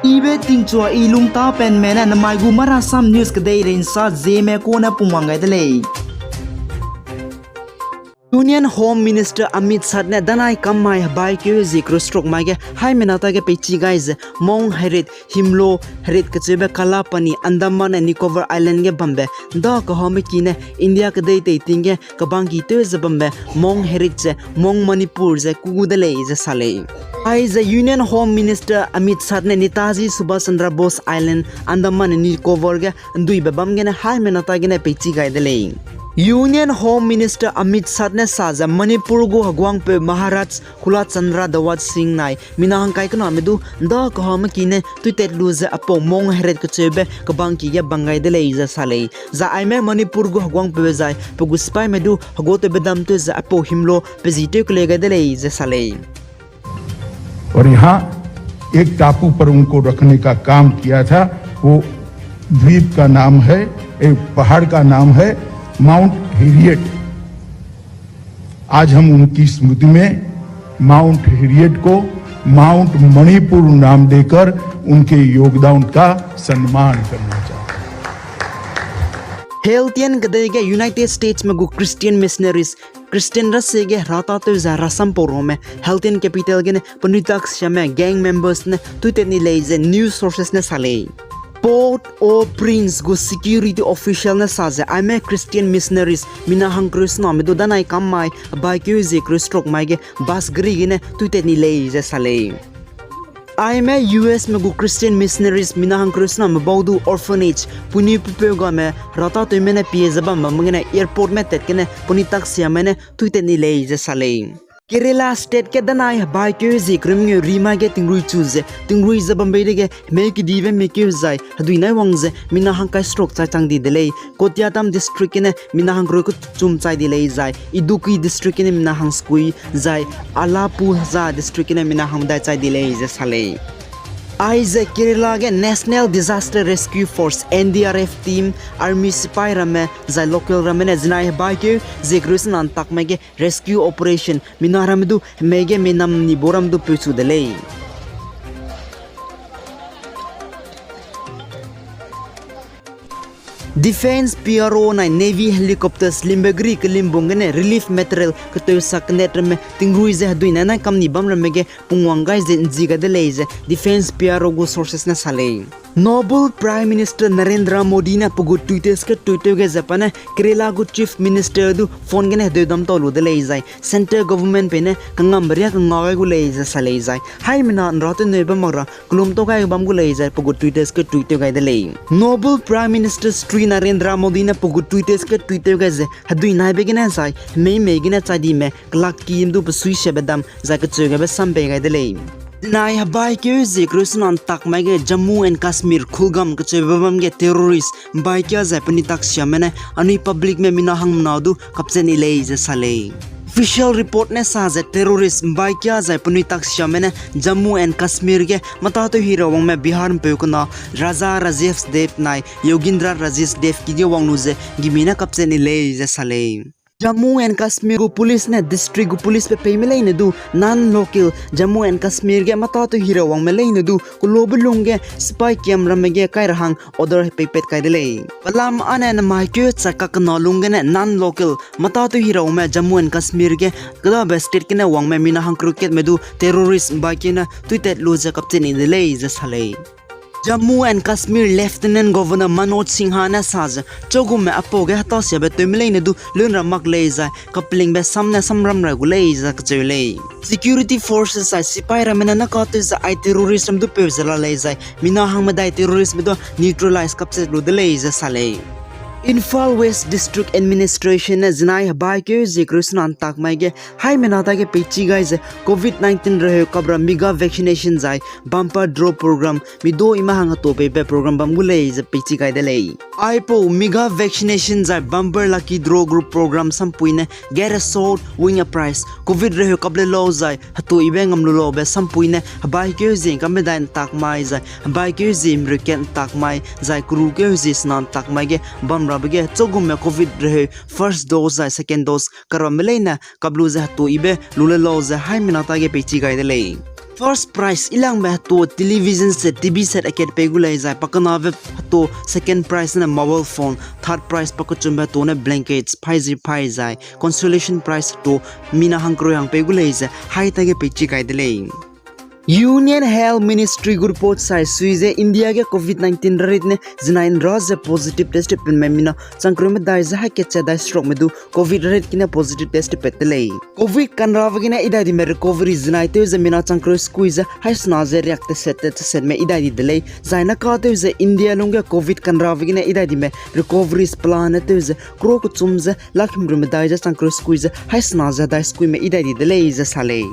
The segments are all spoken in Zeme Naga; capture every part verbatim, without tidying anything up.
Ibe tingchua i lungtapenme ne namai gu Marasam News kedeirei nsa Zeme kune pungwang gai de lei. Union Home Minister Amit Shah ne danai kam mai hebaikeu zie kereu sruk mai ge haimena ta ge peichi gai ze Mount Harit, Himlo Harit kecheube Kala Pani, Andaman and Nicobar Island ge bambe da kahame ki ne India kedei teiting ge kebangki tew ze bambe Mount Harit ze Mount Manipur ze ku gu de lei ze sa lei. Aize Union Home Minister Amit Shah ne Netaji Subhash Chandra Bose Island, Andaman and Nicobar ge nduibe bam gene haimena ta gene peichi gai de lei. Union Home Minister Amit Shah ne sa ze Manipur gu heguangpeu Maharaj Kulachandra Dawat Singh nai mina hangkai kename du da kahame ki ne tuitat lu ze apau Mount Harit kecheube kebangki ge bang gai de lei ze sa lei. Zai aime Manipur gu heguangpeu zai pe gu sipaime du heguatewbe dam tew ze apau Himlo pe zi tew kelei gai de lei ze sa lei. और यहाँ एक टापू पर उनको रखने का काम किया था। वो द्वीप का नाम है, एक पहाड़ का नाम है माउंट हेरियट। आज हम उनकी स्मृति में माउंट हेरियट को माउंट मणिपुर नाम देकर उनके योगदान का सम्मान करना चाहते हैं। Healthian kedei ge United States me gu Christian missionaries Christian rasie ge herata tew ze herasam pau rame Healthian capital gene penui taksiame gang members ne tuitat ni lei ze news sources ne sa lei. Port-au-Prince gu security official ne sa ze aime Christian missionaries mina hangkereu sename du danai kam mai hebaikeu zie kereu sruk mai ge bus gari gene tuitat ni lei ze sa lei. Aime U S me gu Christian missionaries mina hangkereu sename bau du orphanage, penui pepeu game herata tewme ne pie ze bam bamme gene airport me tat gene penui taksiame ne tuitat ni lei ze sa lei. Kerala state ge danai hebaikeu zie kereu mengeu ri mai ge tingrui chu ze tingrui ze bambei dege hemei kedibe mekeu zai hedui nai wang ze mina hangkai sruk chai chang di de lei. Kottayam district gene mina hangkereu kechum chai di lei zai Idukki district gene mina hangsekui zai Alappuzha district gene mina hangmedai chai di lei ze sa lei. Aize Kerala ge National Disaster Rescue Force, N D R F team, army sipai ramme zai local ramme ne zinai hebaikeu zie kereu sena ntak mai ge rescue operation mina ramme du hemei ge menam ni bo ram du peuchu de lei. Defence P R O nai Navy helicopters limbe geri kelimbung gene relief material keteusak kenet ramme tingrui ze hedui nai nai kam ni bam ramme ge pungwang gai ze nzi gai de lei ze Defence P R O gu sources ne sa lei. Noble Prime Minister Narendra Modi ne pe gu Twitter ge tweet tew ge ze pa ne Kerala gu Chief Minister du phone gene hedeu dam tau lu de lei zai Central Government pei ne kangambe ria kanga gai gu lei ze sa lei zai haimena nra tew neu bam mak ra kelum tau gai bam gu lei zai pe gu Twitter ge tweet tew gai de lei. Noble Prime Minister Shri Narendra Modi ne pe gu Twitter ge tweet tew gai ze hedui naibe gene zai hemei mei gene chai dime kelak ki du pe suisiabe dam zai kecheu gabe sam pei gai de lei. Zinai hebaikeu zie kereu sena ntak mai ge Jammu and Kashmir Kulgam kecheube bam ge terrorist mbai kia zai penui taksiame ne anui public me mina hangmena du kapchat ni lei ze sa lei. Official report ne sa ze terrorist mbai kia zai penui taksiame ne Jammu and Kashmir ge mata tew hira wangme Bihar mpeu kena Raja Rajesh Dev nai Yogendra Rajesh Dev ki ge wang lu ze gimi ne kapchat ni lei ze sa lei. Jammu and Kashmir gu police ne district gu police pe peime leine du non-local Jammu and Kashmir ge mata tew hira wangme leine du kulabe lung ge sipai kiam ramme ge kai ra hang order peipat kai de lei. Pelam ane namai keu chai kakena lung gene non-local mata tew hira wangme Jammu and Kashmir ge kedabe state gene wangme mina hangkereu katme du terrorist mbai kia ne tuitat lu ze kapchat ni de lei ze sa lei. Jammu and Kashmir Lieutenant Governor Manoj Sinha ne sa ze, chugume apau ge hetasiabe tewme leine du lun ra mak lei zai kapelingbe sam ne samram ra gu lei ze kacheu lei. Security forces zai sipai ramme ne naka tew ze ai terrorist ram du peu ze la lei zai mina hangmedai terroristme du neutralize kapchat lu de lei ze sa lei. Imphal West District Administration ne zinai hebaikeu zie kereu sena ntak mai ge haimena dage peichi gai ze covid nineteen reheu kap ra mega vaccination zai bumper draw program mi du ime hang hetu peibe program bam gu lei ze peichi gai de lei. Aipau mega vaccination zai bumper lucky draw group program sampui ne get a shot, win a prize, covid reheu kap le lau zai hetu ibe ngam lu laube sampui ne hebaikeu zie ngkamedai ntak mai zai hebaikeu zie mreukat ntak mai zai kerukeu zie sena ntak mai ge bam rabe ge chugume covid reheu first dose zai second dose karamme leine kap lu ze hetu ibe lu le lau ze haimena dage peichi gai de lei. First prize ilangbe hetu television set, T V set akat pei gu lei zai, pakenabe hetu second prize ne mobile phone, third prize pakechumbe hetu ne blankets, phaizip phai zai, consolation prize hetu mina hangkerui hang pei gu lei ze, hai tage peichi gai de lei. Union Health Ministry gu report sai sui ze India ge covid nineteen rarit ne zinai nra ze positive test penme mina changkerui medai ze hakat ze dai serukme du covid rarit gene positive test pat de lei. Covid kanrabe gene idai dime recovery zinai tew ze mina changkerui sekui ze haisena ze riak teset te tesetme idai di de lei. Zai naka tew ze India lungge covid kanrabe gene idai dime recoveries pelane tew ze crore kechum ze lakh himreu medai ze changkerui sekui ze haisena ze dai sekuime idai di de lei ze sa lei.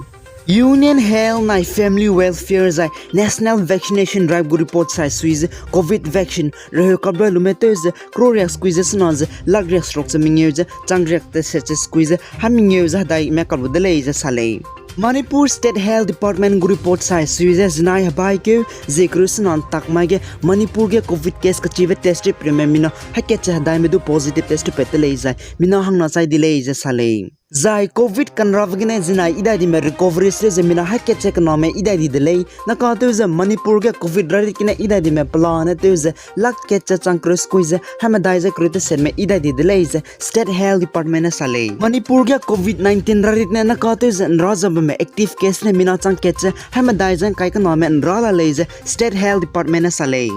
Union Health nai Family Welfare zai National Vaccination Drive gu report sai sui ze covid vaccine reheu kaploi lume tew ze crore riak sekui ze sena ze lakh riak seruk ze mengeu ze chang riak teset ze sekui ze ha mengeu ze hedaime kaplui de lei ze sa lei. Manipur State Health Department gu report sai sui ze zinai hebaikeu ze kereu sena ntak mai ge Manipur ge covid case kachibe test tip reme mina hakat ze hedaime du positive test pat de lei zai mina hangna chai di lei ze sa lei. Zai covid kanrabe gene zinai idai dime recovery se ze mina hakat ze kename idai di de lei. Naka tew ze Manipur ge covid rarit gene idai dime pelane tew ze lakh kat ze changkereu sekui ze haimedai ze kereu tesetme idai di de lei ze State Health Department ne sa lei. Manipur ge covid nineteen rarit ne naka tew ze nra ze bamme active case ne mina chang kat ze haimedai ze ngkai kename nra la lei ze State Health Department ne sa lei.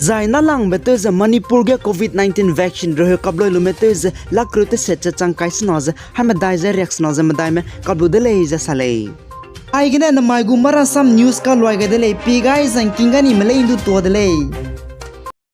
Zai nalangbe tew ze Manipur ge covid nineteen vaccine reheu kaploi lume tew ze lakh kereu teset ze chang kai sena ze haimedai ze riak sena ze medaime kaplui de lei ze sa lei. Aigene namai gu Marasam News kaluai gai de lei, pi gai zangking ga nime lei ndu tua de lei.